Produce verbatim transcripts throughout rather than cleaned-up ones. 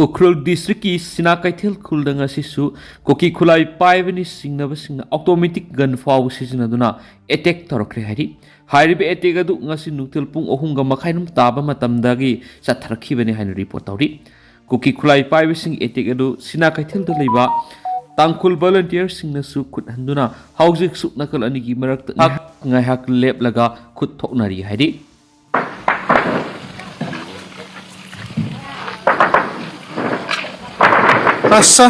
ꯎꯈ꯭ꯔꯨꯜ ꯗꯤꯁꯇ꯭ꯔꯤꯛꯀꯤ ꯁꯤꯅꯥ ꯀꯩꯊꯦꯜ ꯈꯨꯜꯗ ꯉꯁꯤꯁꯨ ꯀꯨꯀꯤ ꯈꯨꯠꯂꯥꯏ ꯄꯥꯏꯕꯅꯤ ꯆꯤꯡꯅꯕꯁꯤꯡꯅ ꯑꯣꯇꯣꯃꯦꯇꯤꯛ ꯒꯟ ꯐꯥꯎꯕ ꯁꯤꯖꯤꯟꯅꯗꯨꯅ ꯑꯦꯇꯦꯛ ꯇꯧꯔꯛꯈ꯭ꯔꯦ ꯍꯥꯏꯔꯤ꯫ ꯍꯥꯏꯔꯤꯕ ꯑꯦꯇꯦꯛ ꯑꯗꯨ ꯉꯁꯤ ꯅꯨꯡꯊꯤꯜ ꯄꯨꯡ ꯑꯍꯨꯝꯒ ꯃꯈꯥꯏꯔꯣꯝ ꯇꯥꯕ ꯃꯇꯝꯗꯒꯤ ꯆꯠꯊꯔꯛꯈꯤꯕꯅꯤ ꯍꯥꯏꯅ ꯔꯤꯄꯣꯔꯠ ꯇꯧꯔꯤ꯫ ꯀꯨꯀꯤ ꯈꯨꯠꯂꯥꯏ ꯄꯥꯏꯕꯁꯤꯡ ꯑꯦꯇꯦꯛ ꯑꯗꯨ ꯁꯤꯅꯥ ꯀꯩꯊꯦꯜꯗ ꯂꯩꯕ ꯇꯥꯡꯈꯨꯜ ꯚꯣꯂꯨꯟꯇꯤꯌꯔꯁꯤꯡꯅꯁꯨ ꯈꯨꯠ ꯍꯟꯗꯨꯅ ꯍꯧꯖꯤꯛꯁꯨ ꯅꯥꯀꯜ ꯑꯅꯤꯒꯤ ꯃꯔꯛꯇ ꯉꯥꯏꯍꯥꯛ, ꯉꯥꯏꯍꯥꯛ ꯂꯦꯞꯂꯒ ꯈꯨꯠ ꯊꯣꯛꯅꯔꯤ ꯍꯥꯏꯔꯤ꯫ ꯑꯁ꯫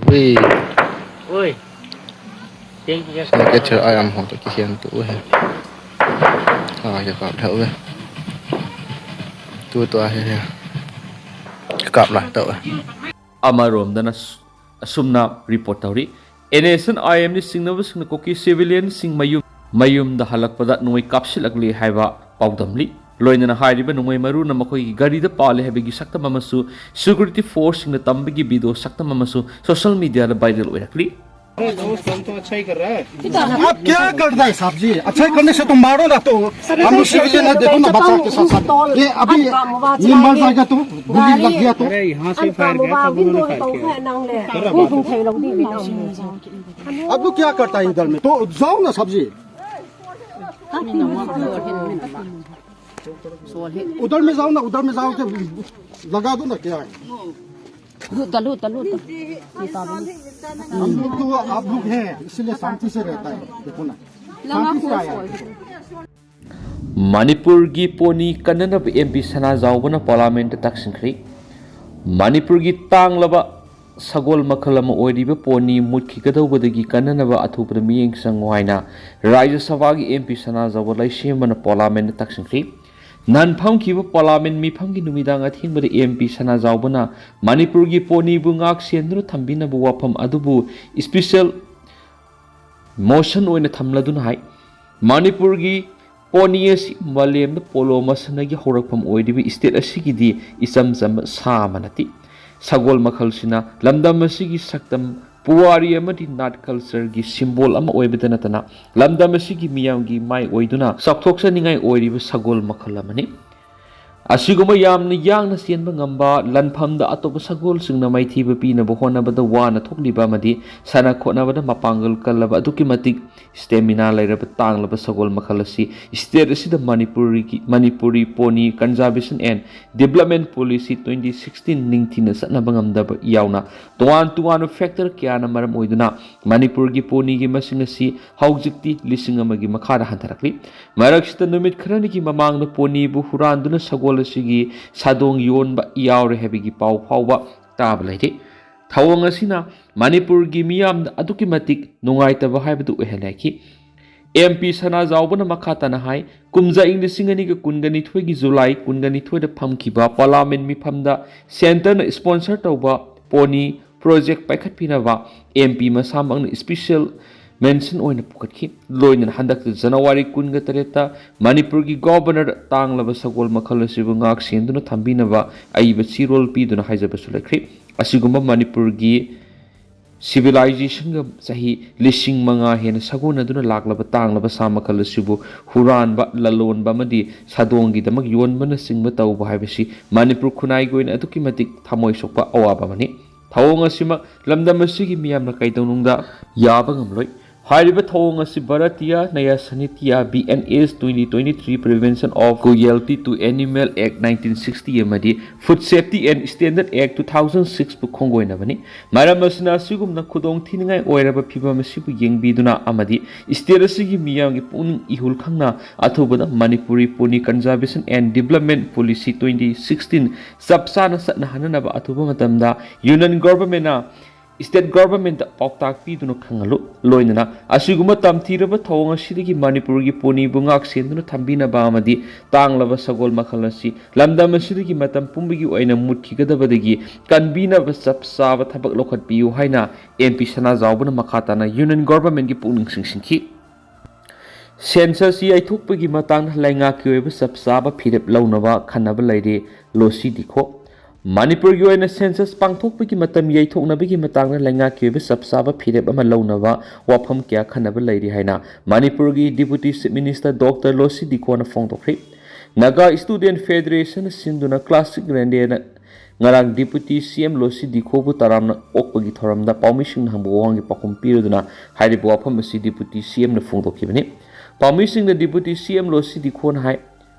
Ui. Ui. Sini kecil ayam ho to kisian tu he. Ah, ya kap dah he. Tu tu ahe he. Kap lah tu. ꯑꯃꯔꯣꯝꯗꯅ ꯑꯁꯨꯝꯅ ꯔꯤꯄꯣꯔꯠ ꯇꯧꯔꯤ꯫ ꯑꯦꯟ ꯑꯦꯁ ꯑꯦꯟ ꯑꯥꯏ ꯑꯦꯝꯅ ꯆꯤꯡꯅꯕꯁꯤꯡꯅ ꯀꯨꯀꯤ ꯁꯤꯚꯤꯂꯤꯌꯟꯁꯤꯡ ꯃꯌꯨꯝ, ꯃꯌꯨꯝꯗ ꯍꯜꯂꯛꯄꯗ ꯅꯣꯡꯃꯩ ꯀꯥꯞꯁꯤꯜꯂꯛꯂꯤ ꯍꯥꯏꯕ ꯄꯥꯎꯗꯝꯂꯤ꯫ ꯂꯣꯏꯅꯅ ꯍꯥꯏꯔꯤꯕ ꯅꯣꯡꯃꯩ ꯃꯔꯨꯅ ꯃꯈꯣꯏꯒꯤ ꯒꯥꯔꯤꯗ ꯄꯥꯜꯂꯦ ꯍꯥꯏꯕꯒꯤ ꯁꯛꯇꯝ ꯑꯃꯁꯨ ꯁꯦꯀ꯭ꯌꯨꯔꯤꯇꯤ ꯐꯣꯔꯁꯁꯤꯡꯅ ꯇꯝꯕꯒꯤ ꯚꯤꯗꯤꯑꯣ ꯁꯛꯇꯝ ꯑꯃꯁꯨ ꯁꯣꯁꯤꯌꯦꯜ ꯃꯤꯗꯤꯌꯥꯗ ꯚꯥꯏꯔꯦꯜ ꯑꯣꯏꯔꯛꯂꯤ꯫ आप क्या करता है साहब जी? अच्छा करने से तो मारो ना, तो हम लोग सिविलियन है, देखो ना बच्चा के साथ साथ। ये अभी ये मर जाएगा तो, गोली लग गया तो। अरे यहाँ से फायर गया था, उन्होंने फायर किया। अब लोग क्या करता है इधर में? तो जाओ ना साहब जी। उधर में जाओ ना, उधर में जाओ के लगा दो ना, क्या है? ꯂꯨꯠꯇ, ꯂꯨꯠꯇ, ꯂꯨꯠꯇ꯫ हम लोग तो आप लोग हैं, इसलिए शांति से रहता है। देखो ना, शांति से आया है। ꯃꯅꯤꯄꯨꯔꯒꯤ ꯄꯣꯅꯤ ꯀꯟꯅꯅꯕ ꯑꯦꯝ ꯄꯤ ꯁꯅꯥꯖꯥꯎꯕꯅ ꯄꯥꯔꯂꯥꯃꯦꯟꯠꯇ ꯇꯛꯁꯤꯟꯈ꯭ꯔꯤ꯫ ꯃꯅꯤꯄꯨꯔꯒꯤ ꯇꯥꯡꯂꯕ ꯁꯒꯣꯜ ꯃꯈꯜ ꯑꯃ ꯑꯣꯏꯔꯤꯕ ꯄꯣꯅꯤ ꯃꯨꯠꯈꯤꯒꯗꯧꯕꯗꯒꯤ ꯀꯟꯅꯅꯕ ꯑꯊꯨꯕꯗ ꯃꯤꯠꯌꯦꯡ ꯆꯪꯉꯨ ꯍꯥꯏꯅ ꯔꯥꯖ꯭ꯌ ꯁꯚꯥꯒꯤ ꯑꯦꯝ ꯄꯤ ꯁꯅꯥꯖꯥꯎꯕ ꯂꯩꯁꯦꯝꯕꯅ ꯄꯥꯔꯂꯥꯃꯦꯟꯠꯇ ꯇꯛꯁꯤꯟꯈ꯭ꯔꯤ꯫ ꯅꯍꯥꯟ ꯐꯝꯈꯤꯕ ꯄꯥꯔꯂꯥꯃꯦꯟꯠ ꯃꯤꯐꯝꯒꯤ ꯅꯨꯃꯤꯗꯥꯡ ꯑꯊꯦꯡꯕꯗ ꯑꯦꯝ ꯄꯤ ꯁꯅꯥꯖꯥꯎꯕꯅ ꯃꯅꯤꯄꯨꯔꯒꯤ ꯄꯣꯅꯤꯕꯨ ꯉꯥꯛ ꯁꯦꯟꯗꯨꯅ ꯊꯝꯕꯤꯅꯕ ꯋꯥꯐꯝ ꯑꯗꯨꯕꯨ ꯏꯁꯄꯤꯁꯦꯜ ꯃꯣꯁꯟ ꯑꯣꯏꯅ ꯊꯝꯂꯗꯨꯅ ꯍꯥꯏ, ꯃꯅꯤꯄꯨꯔꯒꯤ ꯄꯣꯅꯤ ꯑꯁꯤ ꯃꯥꯂꯦꯝꯗ ꯄꯣꯂꯣ ꯃꯁꯥꯟꯅꯒꯤ ꯍꯧꯔꯛꯐꯝ ꯑꯣꯏꯔꯤꯕ ꯏꯁꯇꯦꯠ ꯑꯁꯤꯒꯤꯗꯤ ꯏꯆꯝ ꯆꯝꯕ ꯁꯥ ꯑꯃ ꯅꯠꯇꯦ꯫ ꯁꯒꯣꯜ ꯃꯈꯜꯁꯤꯅ ꯂꯝꯗꯝ ꯑꯁꯤꯒꯤ ꯁꯛꯇꯝ ꯄꯨꯋꯥꯔꯤ ꯑꯃꯗꯤ ꯅꯥꯠ ꯀꯜꯆꯔꯒꯤ ꯁꯤꯝꯕꯣꯜ ꯑꯃ ꯑꯣꯏꯕꯗ ꯅꯠꯇꯅ ꯂꯝꯗꯝ ꯑꯁꯤꯒꯤ ꯃꯤꯌꯥꯝꯒꯤ ꯃꯥꯏ ꯑꯣꯏꯗꯨꯅ ꯆꯥꯎꯊꯣꯛꯆꯅꯤꯡꯉꯥꯏ ꯑꯣꯏꯔꯤꯕ ꯁꯒꯣꯜ ꯃꯈꯜ ꯑꯃꯅꯤ꯫ ꯑꯁꯤꯒꯨꯝꯕ ꯌꯥꯝꯅ ꯌꯥꯡꯅ ꯆꯦꯟꯕ ꯉꯝꯕ, ꯂꯟꯐꯝꯗ ꯑꯇꯣꯞꯄ ꯁꯒꯣꯜꯁꯤꯡꯅ ꯃꯥꯏꯊꯤꯕ ꯄꯤꯅꯕ ꯍꯣꯠꯅꯕꯗ ꯋꯥꯅ ꯊꯣꯛꯂꯤꯕ ꯑꯃꯗꯤ ꯁꯥꯟꯅ ꯈꯣꯠꯅꯕꯗ ꯃꯄꯥꯡꯒꯜ ꯀꯜꯂꯕ, ꯑꯗꯨꯛꯀꯤ ꯃꯇꯤꯛ ꯁ꯭ꯇꯦꯃꯤꯅꯥ ꯂꯩꯔꯕ ꯇꯥꯡꯂꯕ ꯁꯒꯣꯜ ꯃꯈꯜ ꯑꯁꯤ ꯁ꯭ꯇꯦꯠ ꯑꯁꯤꯗ ꯃꯅꯤꯄꯨꯔꯤꯒꯤ, Manipuri pony conservation and development policy twenty sixteen ꯅꯤꯡꯊꯤꯅ ꯆꯠꯅꯕ ꯉꯝꯗꯕ ꯌꯥꯎꯅ ꯇꯣꯉꯥꯟ ꯇꯣꯉꯥꯟꯕ ꯐꯦꯛꯇꯔ ꯀꯌꯥꯅ ꯃꯔꯝ ꯑꯣꯏꯗꯨꯅ ꯃꯅꯤꯄꯨꯔꯒꯤ ꯄꯣꯅꯤꯒꯤ ꯃꯁꯤꯡ ꯑꯁꯤ ꯍꯧꯖꯤꯛꯇꯤ ꯂꯤꯁꯤꯡ ꯑꯃꯒꯤ ꯃꯈꯥꯗ ꯍꯟꯊꯔꯛꯂꯤ꯫ ꯃꯔꯛꯁꯤꯗ ꯅꯨꯃꯤꯠ ꯈꯔꯅꯤꯒꯤ ꯃꯃꯥꯡꯗ ꯄꯣꯅꯤꯕꯨ ꯍꯨꯔꯥꯟꯗꯨꯅ ꯁꯒꯣꯜ ꯑꯁꯤꯒꯤ ꯁꯥꯗꯣꯡ ꯌꯣꯟꯕ ꯌꯥꯎꯔꯦ ꯍꯥꯏꯕꯒꯤ ꯄꯥꯎ ꯐꯥꯎꯕ ꯇꯥꯕ ꯂꯩꯔꯤ꯫ ꯊꯧꯑꯣꯡ ꯑꯁꯤꯅ ꯃꯅꯤꯄꯨꯔꯒꯤ ꯃꯤꯌꯥꯝꯗ ꯑꯗꯨꯛꯀꯤ ꯃꯇꯤꯛ ꯅꯨꯡꯉꯥꯏꯇꯕ ꯍꯥꯏꯕꯗꯨ ꯑꯣꯏꯍꯜꯂꯦ ꯍꯥꯏꯈꯤ꯫ ꯑꯦꯝ ꯄꯤ ꯁꯅꯥꯖꯥꯎꯕꯅ ꯃꯈꯥ ꯇꯥꯅ ꯍꯥꯏ, ꯀꯨꯝꯖꯥ ꯏꯪ ꯂꯤꯁꯤꯡ ꯑꯅꯤꯒ ꯀꯨꯟꯒ ꯅꯤꯊꯣꯏꯒꯤ ꯖꯨꯂꯥꯏ ꯀꯨꯟꯒ ꯅꯤꯊꯣꯏꯗ ꯐꯝꯈꯤꯕ ꯄꯥꯔꯂꯥꯃꯦꯟ ꯃꯤꯐꯝꯗ ꯁꯦꯟꯇꯔꯅ ꯁ꯭ꯄꯣꯟꯁꯔ ꯇꯧꯕ ꯄꯣꯅꯤ ꯄ꯭ꯔꯣꯖꯦꯛ ꯄꯥꯏꯈꯠꯄꯤꯅꯕ ꯑꯦꯝ ꯄꯤ ꯃꯁꯥꯃꯛꯅ ꯁ꯭ꯄꯤꯁꯦꯜ ꯃꯦꯟꯁꯟ ꯑꯣꯏꯅ ꯄꯨꯈꯠꯈꯤ꯫ ꯂꯣꯏꯅꯅ ꯍꯟꯗꯛꯇ ꯖꯅꯋꯥꯔꯤ ꯀꯨꯟꯒ ꯇꯔꯦꯠꯇ ꯃꯅꯤꯄꯨꯔꯒꯤ ꯒꯣꯕꯔꯅꯔ ꯇꯥꯡꯂꯕ ꯁꯒꯣꯜ ꯃꯈꯜ ꯑꯁꯤꯕꯨ ꯉꯥꯛ ꯁꯦꯟꯗꯨꯅ ꯊꯝꯕꯤꯅꯕ ꯑꯏꯕ ꯆꯦꯔꯣꯜ ꯄꯤꯗꯨꯅ ꯍꯥꯏꯖꯕꯁꯨ ꯂꯩꯈ꯭ꯔꯤ꯫ ꯑꯁꯤꯒꯨꯝꯕ ꯃꯅꯤꯄꯨꯔꯒꯤ ꯁꯤꯚꯤꯂꯥꯏꯖꯦꯁꯟꯒ ꯆꯍꯤ ꯂꯤꯁꯤꯡ ꯃꯉꯥ ꯍꯦꯟꯅ ꯁꯥꯒꯣꯟꯅꯗꯨꯅ ꯂꯥꯛꯂꯕ ꯇꯥꯡꯂꯕ ꯁꯥ ꯃꯈꯜ ꯑꯁꯤꯕꯨ ꯍꯨꯔꯥꯟꯕ, ꯂꯂꯣꯟꯕ ꯑꯃꯗꯤ ꯁꯥꯗꯣꯡꯒꯤꯗꯃꯛ ꯌꯣꯟꯕꯅꯆꯤꯡꯕ ꯇꯧꯕ ꯍꯥꯏꯕꯁꯤ ꯃꯅꯤꯄꯨꯔ ꯈꯨꯟꯅꯥꯏꯒꯤ ꯑꯣꯏꯅ ꯑꯗꯨꯛꯀꯤ ꯃꯇꯤꯛ ꯊꯃꯣꯏ ꯁꯣꯛꯄ ꯑꯋꯥꯕ ꯑꯃꯅꯤ꯫ ꯊꯧꯑꯣꯡ ꯑꯁꯤꯃꯛ ꯂꯝꯗꯝ ꯑꯁꯤꯒꯤ ꯃꯤꯌꯥꯝꯅ ꯀꯩꯗꯧꯅꯨꯡꯗ ꯌꯥꯕ ꯉꯝꯂꯣꯏ꯫ ꯍꯥꯏꯔꯤꯕ ꯊꯧꯑꯣꯡ ꯑꯁꯤ ꯚꯥꯔꯇꯤꯌꯥ ꯅꯌꯥ ꯁꯥꯍꯤꯇ꯭ꯌ, B N S twenty twenty-three, Prevention of Cruelty to Animal Act nineteen sixty ꯑꯃꯗꯤ Food Safety and Standard Act two thousand six ꯄꯨ ꯈꯣꯡꯒꯣꯏꯅꯕꯅꯤ꯫ ꯃꯔꯝ ꯑꯁꯤꯅ, ꯑꯁꯤꯒꯨꯝꯅ ꯈꯨꯗꯣꯡ ꯊꯤꯅꯤꯡꯉꯥꯏ ꯑꯣꯏꯔꯕ ꯐꯤꯚꯝ ꯑꯁꯤꯕꯨ ꯌꯦꯡꯕꯤꯗꯨꯅ ꯑꯃꯗꯤ ꯁ꯭ꯇꯦꯠ ꯑꯁꯤꯒꯤ ꯃꯤꯌꯥꯝꯒꯤ ꯄꯨꯛꯅꯤꯡ ꯏꯍꯨꯜ ꯈꯪꯅ, ꯑꯊꯨꯕꯗ Manipuri pony Conservation and Development Policy twenty sixteen ꯆꯞ ꯆꯥꯅ ꯆꯠꯅꯍꯟꯅꯅꯕ ꯑꯊꯨꯕ ꯃꯇꯝꯗ ꯌꯨꯅꯤꯌꯟ ꯒꯣꯚꯔꯟꯃꯦꯟꯠꯅ ꯁ꯭ꯇꯦꯠ ꯒꯣꯚꯔꯟꯃꯦꯟꯠꯇ ꯄꯥꯎꯇꯥꯛ ꯄꯤꯗꯨꯅ ꯈꯪꯍꯜꯂꯨ꯫ ꯂꯣꯏꯅꯅ ꯑꯁꯤꯒꯨꯝꯕ ꯇꯝꯊꯤꯔꯕ ꯊꯧꯑꯣꯡ ꯑꯁꯤꯗꯒꯤ ꯃꯅꯤꯄꯨꯔꯒꯤ ꯄꯣꯅꯤꯕꯨ ꯉꯥꯛ ꯁꯦꯟꯗꯨꯅ ꯊꯝꯕꯤꯅꯕ ꯑꯃꯗꯤ ꯇꯥꯡꯂꯕ ꯁꯒꯣꯜ ꯃꯈꯜ ꯑꯁꯤ ꯂꯝꯗꯝ ꯑꯁꯤꯗꯒꯤ ꯃꯇꯝ ꯄꯨꯝꯕꯒꯤ ꯑꯣꯏꯅ ꯃꯨꯠꯈꯤꯒꯗꯕꯗꯒꯤ ꯀꯟꯕꯤꯅꯕ ꯆꯞ ꯆꯥꯕ ꯊꯕꯛ ꯂꯧꯈꯠꯄꯤꯌꯨ ꯍꯥꯏꯅ ꯑꯦꯝ ꯄꯤ ꯁꯅꯥꯖꯥꯎꯕꯅ ꯃꯈꯥ ꯇꯥꯅ ꯌꯨꯅꯤꯌꯟ ꯒꯣꯚꯔꯟꯃꯦꯟꯠꯀꯤ ꯄꯨꯛꯅꯤꯡ ꯆꯤꯡꯁꯤꯟꯈꯤ꯫ ꯁꯦꯟꯁꯁꯁꯤ ꯌꯩꯊꯣꯛꯄꯒꯤ ꯃꯇꯥꯡꯗ ꯂꯩꯉꯥꯛꯀꯤ ꯑꯣꯏꯕ ꯆꯞ ꯆꯥꯕ ꯐꯤꯔꯦꯞ ꯂꯧꯅꯕ ꯈꯟꯅꯕ ꯂꯩꯔꯤ꯫ ꯂꯣꯁꯤ ꯗꯤꯈꯣ꯫ ꯃꯅꯤꯄꯨꯔꯒꯤ ꯑꯣꯏꯅ ꯁꯦꯟꯁꯁ ꯄꯥꯡꯊꯣꯛꯄꯒꯤ ꯃꯇꯝ ꯌꯩꯊꯣꯛꯅꯕꯒꯤ ꯃꯇꯥꯡꯗ ꯂꯩꯉꯥꯛꯀꯤ ꯑꯣꯏꯕ ꯆꯞ ꯆꯥꯕ ꯐꯤꯔꯦꯞ ꯑꯃ ꯂꯧꯅꯕ ꯋꯥꯐꯝ ꯀꯌꯥ ꯈꯟꯅꯕ ꯂꯩꯔꯤ ꯍꯥꯏꯅ ꯃꯅꯤꯄꯨꯔꯒꯤ Deputy Chief Minister Doctor Losii ꯗꯤꯈꯣꯅ ꯐꯣꯡꯗꯣꯛꯈ꯭ꯔꯤ꯫ ꯅꯥꯒꯥ Student Federation ꯁꯤꯟꯗꯨꯅ ꯀ꯭ꯂꯥꯁꯤꯛ ꯔꯦꯟꯗꯦꯅ ꯉꯔꯥꯡ Deputy C M ꯂꯣꯁꯤ ꯗꯤꯈꯣꯕꯨ ꯇꯔꯥꯝꯅ ꯑꯣꯛꯄꯒꯤ ꯊꯧꯔꯝꯗ ꯄꯥꯎꯃꯤꯁꯤꯡꯅ ꯍꯪꯕ ꯋꯥꯍꯪꯒꯤ ꯄꯥꯎꯈꯨꯝ ꯄꯤꯔꯗꯨꯅ ꯍꯥꯏꯔꯤꯕ ꯋꯥꯐꯝ ꯑꯁꯤ Deputy C M ꯅ ꯐꯣꯡꯗꯣꯛꯈꯤꯕꯅꯤ꯫ ꯄꯥꯎꯃꯤꯁꯤꯡꯅ Deputy C M ꯂꯣꯁꯤ ꯗꯤꯈꯣꯅ ꯍꯥꯏ,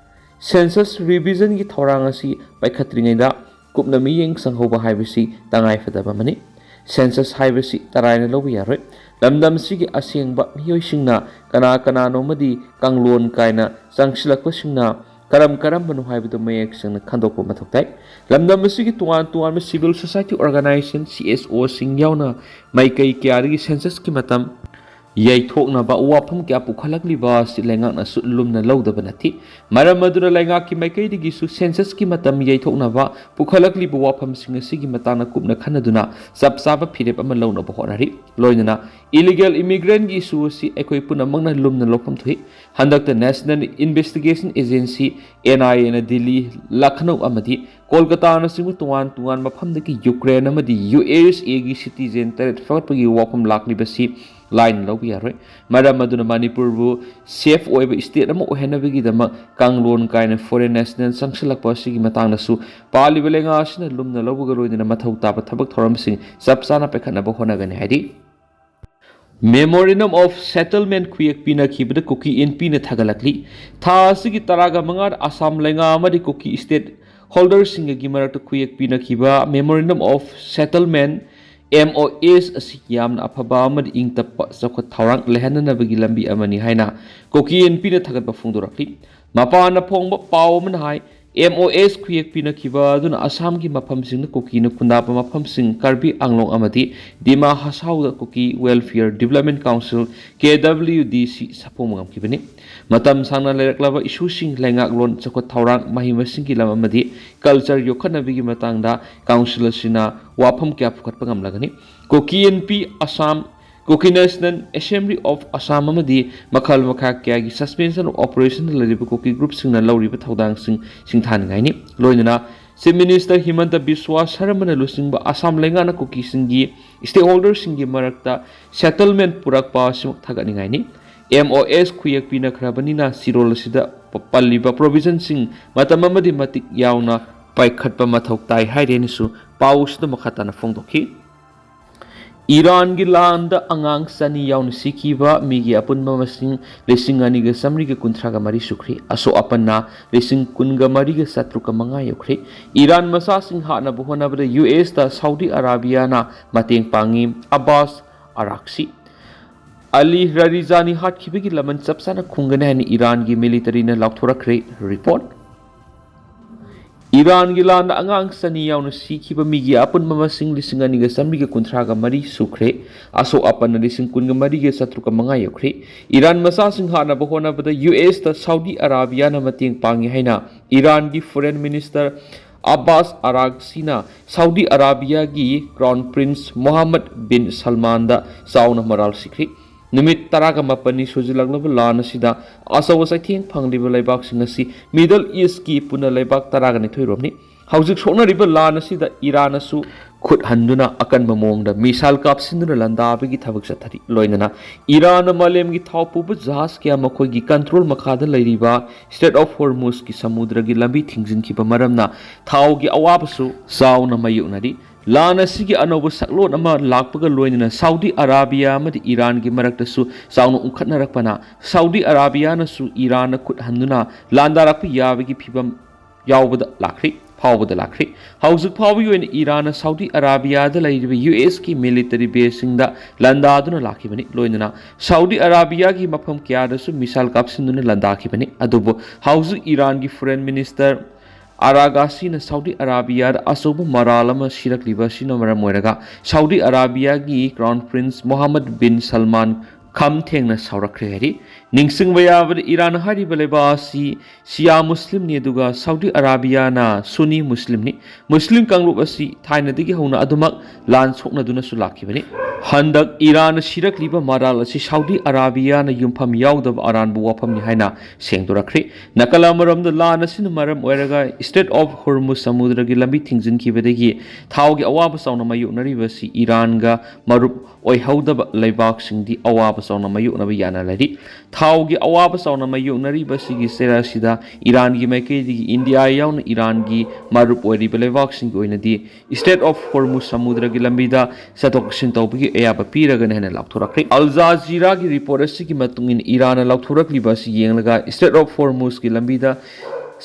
ꯁꯦꯟꯁꯁ ꯔꯤꯚꯤꯖꯟꯒꯤ ꯊꯧꯔꯥꯡ ꯑꯁꯤ ꯄꯥꯏꯈꯠꯇ꯭ꯔꯤꯉꯩꯗ ꯀꯨꯞꯅ ꯃꯤꯠꯌꯦꯡ ꯆꯪꯍꯧꯕ ꯍꯥꯏꯕꯁꯤ ꯇꯉꯥꯏꯐꯗꯕ ꯑꯃꯅꯤ꯫ ꯁꯦꯟꯁꯁ ꯍꯥꯏꯕꯁꯤ ꯇꯔꯥꯏꯅ ꯂꯧꯕ ꯌꯥꯔꯣꯏ꯫ ꯂꯝꯗꯝꯁꯤꯒꯤ ꯑꯁꯦꯡꯕ ꯃꯤꯑꯣꯏꯁꯤꯡꯅ ꯀꯅꯥ ꯀꯅꯥꯅꯣ ꯑꯃꯗꯤ ꯀꯥꯡꯂꯣꯟ ꯀꯥꯏꯅ ꯆꯪꯁꯤꯜꯂꯛꯄꯁꯤꯡꯅ ꯀꯔꯝ ꯀꯔꯝꯕꯅꯣ ꯍꯥꯏꯕꯗꯨ ꯃꯌꯦꯛ ꯁꯦꯡꯅ ꯈꯟꯗꯣꯛꯄ ꯃꯊꯧ ꯇꯥꯏ꯫ ꯂꯝꯗꯝ ꯑꯁꯤꯒꯤ ꯇꯣꯉꯥꯟ ꯇꯣꯉꯥꯟꯕ civil society organization, C S O ꯁꯤꯡ ꯌꯥꯎꯅ ꯃꯥꯏꯀꯩ ꯀꯌꯥꯗꯒꯤ ꯁꯦꯟꯁꯁꯀꯤ ꯃꯇꯝ ꯌꯩꯊꯣꯛꯅꯕ ꯋꯥꯐꯝ ꯀꯌꯥ ꯄꯨꯈꯠꯂꯛꯂꯤꯕ ꯑꯁꯤ ꯂꯩꯉꯥꯛꯅꯁꯨ ꯂꯨꯝꯅ ꯂꯧꯗꯕ ꯅꯠꯇꯦ꯫ ꯃꯔꯝ ꯑꯗꯨꯅ ꯂꯩꯉꯥꯛꯀꯤ ꯃꯥꯏꯀꯩꯗꯒꯤꯁꯨ ꯁꯦꯟꯁꯁꯀꯤ ꯃꯇꯝ ꯌꯩꯊꯣꯛꯅꯕ ꯄꯨꯈꯠꯂꯛꯂꯤꯕ ꯋꯥꯐꯝꯁꯤꯡ ꯑꯁꯤꯒꯤ ꯃꯇꯥꯡꯗ ꯀꯨꯞꯅ ꯈꯟꯅꯗꯨꯅ ꯆꯞ ꯆꯥꯕ ꯐꯤꯔꯦꯞ ꯑꯃ ꯂꯧꯅꯕ ꯍꯣꯠꯅꯔꯤ꯫ ꯂꯣꯏꯅꯅ illegal immigrant ꯒꯤ issue ꯑꯁꯤ ꯑꯩꯈꯣꯏ ꯄꯨꯝꯅꯃꯛꯅ ꯂꯨꯝꯅ ꯂꯧꯐꯝ ꯊꯣꯛꯏ꯫ ꯍꯟꯗꯛꯇ National Investigation Agency, N I A ꯅ ꯗꯤꯜꯂꯤ, ꯂꯈꯅꯧ ꯑꯃꯗꯤ ꯀꯣꯜꯀꯇꯥꯅꯆꯤꯡꯕ ꯇꯣꯉꯥꯟ ꯇꯣꯉꯥꯟꯕ ꯃꯐꯝꯗꯒꯤ ꯌꯨꯀ꯭ꯔꯦꯟ ꯑꯃꯗꯤ U S A ꯒꯤ citizen ꯇꯔꯦꯠ ꯐꯥꯒꯠꯄꯒꯤ ꯋꯥꯐꯝ ꯂꯥꯛꯂꯤꯕꯁꯤ ꯂꯥꯏꯅ ꯂꯧꯕ ꯌꯥꯔꯣꯏ꯫ ꯃꯔꯝ ꯑꯗꯨꯅ ꯃꯅꯤꯄꯨꯔꯕꯨ safe ꯑꯣꯏꯕ state ꯑꯃ ꯑꯣꯏꯍꯟꯅꯕꯒꯤꯗꯃꯛ ꯀꯥꯡꯂꯣꯟ ꯀꯥꯏꯅ foreign national ꯆꯪꯁꯤꯜꯂꯛꯄ ꯑꯁꯤꯒꯤ ꯃꯇꯥꯡꯗꯁꯨ ꯄꯥꯜꯂꯤꯕ ꯂꯩꯉꯥꯛ ꯑꯁꯤꯅ ꯂꯨꯝꯅ ꯂꯧꯕꯒ ꯂꯣꯏꯅꯅ ꯃꯊꯧ ꯇꯥꯕ ꯊꯕꯛ ꯊꯧꯔꯝꯁꯤꯡ ꯆꯞ ꯆꯥꯅ ꯄꯥꯏꯈꯠꯅꯕ ꯍꯣꯠꯅꯒꯅꯤ ꯍꯥꯏꯔꯤ꯫ Memorandum of Settlement ꯈꯨꯌꯦꯛ ꯄꯤꯅꯈꯤꯕꯗ ꯀꯨꯀꯤ ꯏꯟꯄꯤꯅ ꯊꯥꯒꯠꯂꯛꯂꯤ꯫ ꯊꯥ ꯑꯁꯤꯒꯤ ꯇꯔꯥꯒ ꯃꯉꯥꯗ ꯑꯁꯥꯝ ꯂꯩꯉꯥꯛ ꯑꯃꯗꯤ ꯀꯨꯀꯤ stakeholder ꯁꯤꯡꯒꯒꯤ ꯃꯔꯛꯇ ꯈꯨꯌꯦꯛ ꯄꯤꯅꯈꯤꯕ Memorandum of Settlement, M O S, ꯑꯁꯤ ꯌꯥꯝꯅ ꯑꯐꯕ ꯑꯃꯗꯤ ꯏꯪ ꯇꯞꯄ ꯆꯥꯎꯈꯠ ꯊꯧꯔꯥꯡ ꯂꯩꯍꯟꯅꯅꯕꯒꯤ ꯂꯝꯕꯤ ꯑꯃꯅꯤ ꯍꯥꯏꯅ ꯀꯨꯀꯤ ꯏꯟꯄꯤꯅ ꯊꯥꯒꯠꯄ ꯐꯣꯡꯗꯣꯔꯛꯂꯤ꯫ ꯃꯄꯥꯟꯅ ꯐꯣꯡꯕ ꯄꯥꯎ ꯑꯃꯅ ꯍꯥꯏ, M O S ꯈꯨꯌꯦꯛ ꯄꯤꯅꯈꯤꯕ ꯑꯗꯨꯅ ꯑꯁꯥꯝꯒꯤ ꯃꯐꯝꯁꯤꯡꯗ ꯀꯨꯀꯤꯅ ꯈꯨꯟꯗꯥꯕ ꯃꯐꯝꯁꯤꯡ ꯀꯥꯔꯕꯤ ꯑꯪꯂꯣꯡ ꯑꯃꯗꯤ ꯗꯤꯃꯥ ꯍꯁꯥꯎꯗ Kuki Welfare Development Council, K W D C, ꯁꯥꯐꯣꯡꯕ ꯉꯝꯈꯤꯕꯅꯤ꯫ ꯃꯇꯝ ꯁꯥꯡꯅ ꯂꯩꯔꯛꯂꯕ issue ꯁꯤꯡ, ꯂꯩꯉꯥꯛꯂꯣꯟ, ꯆꯥꯎꯈꯠ ꯊꯧꯔꯥꯡ, ꯃꯍꯩ ꯃꯁꯤꯡꯒꯤ ꯂꯝ ꯑꯃꯗꯤ culture ꯌꯣꯛꯈꯠꯅꯕꯒꯤ ꯃꯇꯥꯡꯗ council ꯑꯁꯤꯅ ꯋꯥꯐꯝ ꯀꯌꯥ ꯄꯨꯈꯠꯄ ꯉꯝꯂꯒꯅꯤ꯫ ꯀꯨꯀꯤ ꯏꯟꯄꯤ Assam, Kuki National Assembly of Assam ꯑꯃꯗꯤ ꯃꯈꯜ ꯃꯈꯥ ꯀꯌꯥꯒꯤ suspension of operation ꯗ ꯂꯩꯔꯤꯕ ꯀꯨꯀꯤ group ꯁꯤꯡꯅ ꯂꯧꯔꯤꯕ ꯊꯧꯗꯥꯡꯁꯤꯡ ꯁꯤꯡꯊꯥꯅꯤꯡꯉꯥꯏꯅꯤ꯫ ꯂꯣꯏꯅꯅ Chief Minister ꯍꯤꯃꯟꯇ ꯕꯤꯁ꯭ꯋꯥ ꯁꯔꯃꯅ ꯂꯨꯆꯤꯡꯕ ꯑꯁꯥꯝ ꯂꯩꯉꯥꯛꯅ ꯀꯨꯀꯤꯁꯤꯡꯒꯤ stakeholderꯁꯤꯡꯒꯤ ꯃꯔꯛꯇ settlement ꯄꯨꯔꯛꯄ ꯑꯁꯤꯃꯛ ꯊꯥꯒꯠꯅꯤꯡꯉꯥꯏꯅꯤ꯫ MoS ꯈꯨꯌꯦꯛ ꯄꯤꯅꯈ꯭ꯔꯕꯅꯤꯅ ꯆꯤꯔꯣꯜ ꯑꯁꯤꯗ ꯄ-, ꯄꯜꯂꯤꯕ provisionꯁꯤꯡ ꯃꯇꯝ ꯑꯃꯗꯤ ꯃꯇꯤꯛ ꯌꯥꯎꯅ ꯄꯥꯏꯈꯠꯄ ꯃꯊꯧ ꯇꯥꯏ ꯍꯥꯏꯔꯦꯅꯁꯨ ꯄꯥꯎ ꯑꯁꯤꯗ ꯃꯈꯥ ꯇꯥꯅ ꯐꯣꯡꯗꯣꯛꯈꯤ꯫ ꯏꯔꯥꯟꯒꯤ ꯂꯥꯟꯗ ꯑꯉꯥꯡ ꯆꯅꯤ ꯌꯥꯎꯅ ꯁꯤꯈꯤꯕ ꯃꯤꯒꯤ ꯑꯄꯨꯟꯕ ꯃꯁꯤꯡ ꯂꯤꯁꯤꯡ ꯑꯅꯤꯒ ꯆꯥꯃꯔꯤꯒ ꯀꯨꯟꯊ꯭ꯔꯥꯒ ꯃꯔꯤ ꯁꯨꯈ꯭ꯔꯦ꯫ ꯑꯁꯣꯛ ꯑꯄꯟꯅ ꯂꯤꯁꯤꯡ ꯀꯨꯟꯒ ꯃꯔꯤꯒ ꯆꯥꯇ꯭ꯔꯨꯛꯀ ꯃꯉꯥ ꯌꯧꯈ꯭ꯔꯦ꯫ ꯏꯔꯥꯟ ꯃꯆꯥꯁꯤꯡ ꯍꯥꯠꯅꯕ ꯍꯣꯠꯅꯕꯗ USꯇ ꯁꯥꯎꯗꯤ ꯑꯔꯥꯕꯤꯌꯥꯅ ꯃꯇꯦꯡ ꯄꯥꯡꯉꯤ꯫ ꯑꯕꯥꯁ ꯑꯔꯥꯛꯁꯤ, ꯑꯂꯤ ꯔꯥꯔꯤꯖꯥꯅꯤ ꯍꯥꯠꯈꯤꯕꯒꯤ ꯂꯃꯟ ꯆꯞ ꯆꯥꯅ ꯈꯨꯝꯒꯅꯤ ꯍꯥꯏꯅ ꯏꯔꯥꯟꯒꯤ militaryꯅ ꯂꯥꯎꯊꯣꯔꯛꯈ꯭ꯔꯦ꯫ Report꯫ ꯏꯔꯥꯟꯒꯤ ꯂꯥꯟꯗ ꯑꯉꯥꯡ ꯆꯅꯤ ꯌꯥꯎꯅ ꯁꯤꯈꯤꯕ ꯃꯤꯒꯤ ꯑꯄꯨꯟꯕ ꯃꯁꯤꯡ ꯂꯤꯁꯤꯡ ꯑꯅꯤꯒ ꯆꯥꯃꯔꯤꯒ ꯀꯨꯟꯊ꯭ꯔꯥꯒ ꯃꯔꯤ ꯁꯨꯈ꯭ꯔꯦ꯫ ꯑꯁꯣꯛ ꯑꯄꯟꯅ ꯂꯤꯁꯤꯡ ꯀꯨꯟꯒ ꯃꯔꯤꯒ ꯆꯥꯇ꯭ꯔꯨꯛꯀ ꯃꯉꯥ ꯌꯧꯈ꯭ꯔꯦ꯫ ꯏꯔꯥꯟ ꯃꯆꯥꯁꯤꯡ ꯍꯥꯠꯅꯕ ꯍꯣꯠꯅꯕꯗ USꯇ ꯁꯥꯎꯗꯤ ꯑꯔꯥꯕꯤꯌꯥꯅ ꯃꯇꯦꯡ ꯄꯥꯡꯉꯤ ꯍꯥꯏꯅ ꯏꯔꯥꯟꯒꯤ foreign minister ꯑꯕꯥꯁ ꯑꯔꯥꯛꯁꯤꯅ ꯁꯥꯎꯗꯤ ꯑꯔꯥꯕꯤꯌꯥꯒꯤ Crown Prince ꯃꯣꯍꯝꯃꯗ ꯕꯤꯟ ꯁꯜꯃꯥꯟꯗ ꯆꯥꯎꯅ ꯃꯔꯥꯜ ꯁꯤꯈ꯭ꯔꯤ꯫ ꯅꯨꯃꯤꯠ ꯇꯔꯥꯒ ꯃꯥꯄꯟꯅꯤ ꯁꯨꯖꯤꯜꯂꯛꯂꯕ ꯂꯥꯟ ꯑꯁꯤꯗ ꯑꯆꯧꯕ ꯆꯩꯊꯦꯡ ꯐꯪꯂꯤꯕ ꯂꯩꯕꯥꯛꯁꯤꯡ ꯑꯁꯤ Middle Eastꯀꯤ ꯄꯨꯟꯅ ꯂꯩꯕꯥꯛ ꯇꯔꯥꯒ ꯅꯤꯊꯣꯏ ꯔꯣꯝꯅꯤ꯫ ꯍꯧꯖꯤꯛ ꯁꯣꯛꯅꯔꯤꯕ ꯂꯥꯟ ꯑꯁꯤꯗ ꯏꯔꯥꯟꯅꯁꯨ ꯈꯨꯠ ꯍꯟꯗꯨꯅ ꯑꯀꯟꯕ ꯃꯑꯣꯡꯗ missile ꯀꯥꯞꯁꯤꯟꯗꯨꯅ ꯂꯥꯟꯗꯥꯕꯒꯤ ꯊꯕꯛ ꯆꯠꯊꯔꯤ꯫ ꯂꯣꯏꯅꯅ ꯏꯔꯥꯟꯅ ꯃꯥꯂꯦꯝꯒꯤ ꯊꯥꯎ ꯄꯨꯕ ꯖꯍꯥꯖ ꯀꯌꯥ ꯃꯈꯣꯏꯒꯤ control ꯃꯈꯥꯗ ꯂꯩꯔꯤꯕ Strait of Hormuzꯀꯤ ꯁꯃꯨꯗ꯭ꯔꯒꯤ ꯂꯝꯕꯤ ꯊꯤꯡꯖꯤꯟꯈꯤꯕ ꯃꯔꯝꯅ ꯊꯥꯎꯒꯤ ꯑꯋꯥꯕꯁꯨ ꯆꯥꯎꯅ ꯃꯥꯌꯣꯛꯅꯔꯤ꯫ ꯂꯥꯟ ꯑꯁꯤꯒꯤ ꯑꯅꯧꯕ ꯁꯛꯂꯣꯟ ꯑꯃ ꯂꯥꯛꯄꯒ ꯂꯣꯏꯅꯅ ꯁꯥꯎꯗꯤ ꯑꯔꯥꯕꯤꯌꯥ ꯑꯃꯗꯤ ꯏꯔꯥꯟꯒꯤ ꯃꯔꯛꯇꯁꯨ ꯆꯥꯎꯅ ꯎꯪꯈꯠꯅꯔꯛꯄꯅ ꯁꯥꯎꯗꯤ ꯑꯔꯥꯕꯤꯌꯥꯅꯁꯨ ꯏꯔꯥꯟꯅ ꯈꯨꯠ ꯍꯟꯗꯨꯅ ꯂꯥꯟꯗꯥꯔꯛꯄ ꯌꯥꯕꯒꯤ ꯐꯤꯚꯝ ꯌꯥꯎꯕꯗ ꯂꯥꯛꯈ꯭ꯔꯤ, ꯐꯥꯎꯕꯗ ꯂꯥꯛꯈ꯭ꯔꯤ꯫ ꯍꯧꯖꯤꯛ ꯐꯥꯎꯕꯒꯤ ꯑꯣꯏꯅ ꯏꯔꯥꯟꯅ ꯁꯥꯎꯗꯤ ꯑꯔꯥꯕꯤꯌꯥꯗ ꯂꯩꯔꯤꯕ USꯀꯤ military baseꯁꯤꯡꯗ ꯂꯥꯟꯗꯥꯗꯨꯅ ꯂꯥꯛꯈꯤꯕꯅꯤ꯫ ꯂꯣꯏꯅꯅ ꯁꯥꯎꯗꯤ ꯑꯔꯥꯕꯤꯌꯥꯒꯤ ꯃꯐꯝ ꯀꯌꯥꯗꯁꯨ missile ꯀꯥꯞꯁꯤꯟꯗꯨꯅ ꯂꯥꯟꯗꯥꯈꯤꯕꯅꯤ꯫ ꯑꯗꯨꯕꯨ ꯍꯧꯖꯤꯛ ꯏꯔꯥꯟꯒꯤ foreign minister ꯑꯔꯥꯒꯥꯁꯤꯅ ꯁꯥꯎꯗꯤ ꯑꯔꯥꯕꯤꯌꯥꯗ ꯑꯆꯧꯕ ꯃꯔꯥꯜ ꯑꯃ ꯁꯤꯔꯛꯂꯤꯕ ꯑꯁꯤꯅ ꯃꯔꯝ ꯑꯣꯏꯔꯒ ꯁꯥꯎꯗꯤ ꯑꯔꯥꯕꯤꯌꯥꯒꯤ Crown Prince ꯃꯣꯍꯝꯃꯗ ꯕꯤꯟ ꯁꯜꯃꯥꯟ ꯈꯝ ꯊꯦꯡꯅ ꯁꯥꯎꯔꯛꯈ꯭ꯔꯦ ꯍꯥꯏꯔꯤ꯫ ꯅꯤꯡꯁꯤꯡꯕ ꯌꯥꯕꯗ, ꯏꯔꯥꯟ ꯍꯥꯏꯔꯤꯕ ꯂꯩꯕꯥꯛ ꯑꯁꯤ ꯁꯤꯌꯥ ꯃꯨꯁꯂꯤꯝꯅꯤ, ꯑꯗꯨꯒ ꯁꯥꯎꯗꯤ ꯑꯔꯥꯕꯤꯌꯥꯅ ꯁꯨꯅꯤ ꯃꯨꯁꯂꯤꯝꯅꯤ꯫ ꯃꯨꯁꯂꯤꯝ ꯀꯥꯡꯂꯨꯞ ꯑꯁꯤ ꯊꯥꯏꯅꯗꯒꯤ ꯍꯧꯅ ꯑꯗꯨꯃꯛ ꯂꯥꯟ ꯁꯣꯛꯅꯗꯨꯅꯁꯨ ꯂꯥꯛꯈꯤꯕꯅꯤ꯫ ꯍꯟꯗꯛ ꯏꯔꯥꯟꯅ ꯁꯤꯔꯛꯂꯤꯕ ꯃꯔꯥꯜ ꯑꯁꯤ ꯁꯥꯎꯗꯤ ꯑꯔꯥꯕꯤꯌꯥꯅ ꯌꯨꯝꯐꯝ ꯌꯥꯎꯗꯕ ꯑꯔꯥꯟꯕ ꯋꯥꯐꯝꯅꯤ ꯍꯥꯏꯅ ꯁꯦꯡꯗꯣꯔꯛꯈ꯭ꯔꯦ꯫ ꯅꯥꯀꯜ ꯑꯃꯔꯣꯝꯗ, ꯂꯥꯟ ꯑꯁꯤꯅ ꯃꯔꯝ ꯑꯣꯏꯔꯒ Strait of Hormuz ꯁꯃꯨꯗ꯭ꯔꯒꯤ ꯂꯝꯕꯤ ꯊꯤꯡꯖꯤꯟꯈꯤꯕꯗꯒꯤ ꯊꯥꯎꯒꯤ ꯑꯋꯥꯕ ꯆꯥꯎꯅ ꯃꯥꯌꯣꯛꯅꯔꯤꯕ ꯑꯁꯤ ꯏꯔꯥꯟꯒ ꯃꯔꯨꯞ ꯑꯣꯏꯍꯧꯗꯕ ꯂꯩꯕꯥꯛꯁꯤꯡꯗꯤ ꯑꯋꯥꯕ ꯆꯥꯎꯅ ꯃꯥꯌꯣꯛꯅꯕ ꯌꯥꯅ ꯂꯩꯔꯤ꯫ ꯊꯥꯎꯒꯤ ꯑꯋꯥꯕ ꯆꯥꯎꯅ ꯃꯥꯌꯣꯛꯅꯔꯤꯕ ꯑꯁꯤꯒꯤ ꯆꯩꯔꯥꯛ ꯑꯁꯤꯗ ꯏꯔꯥꯟꯒꯤ ꯃꯥꯏꯀꯩꯗꯒꯤ ꯏꯟꯗꯤꯌꯥ ꯌꯥꯎꯅ ꯏꯔꯥꯟꯒꯤ ꯃꯔꯨꯞ ꯑꯣꯏꯔꯤꯕ ꯂꯩꯕꯥꯛꯁꯤꯡꯒꯤ ꯑꯣꯏꯅꯗꯤ Strait of Hormuz ꯁꯃꯨꯗ꯭ꯔꯒꯤ ꯂꯝꯕꯤꯗ ꯆꯠꯊꯣꯛ ꯆꯠꯁꯤꯟ ꯇꯧꯕꯒꯤ ꯑꯌꯥꯕ ꯄꯤꯔꯒꯅꯤ ꯍꯥꯏꯅ ꯂꯥꯎꯊꯣꯔꯛꯈ꯭ꯔꯦ꯫ ꯑꯜ ꯖꯥꯖꯤꯔꯥꯒꯤ ꯔꯤꯄꯣꯔꯠ ꯑꯁꯤꯒꯤ ꯃꯇꯨꯡ ꯏꯟꯅ, ꯏꯔꯥꯟꯅ ꯂꯥꯎꯊꯣꯔꯛꯂꯤꯕ ꯑꯁꯤ ꯌꯦꯡꯂꯒ Strait of Hormuzꯀꯤ ꯂꯝꯕꯤꯗ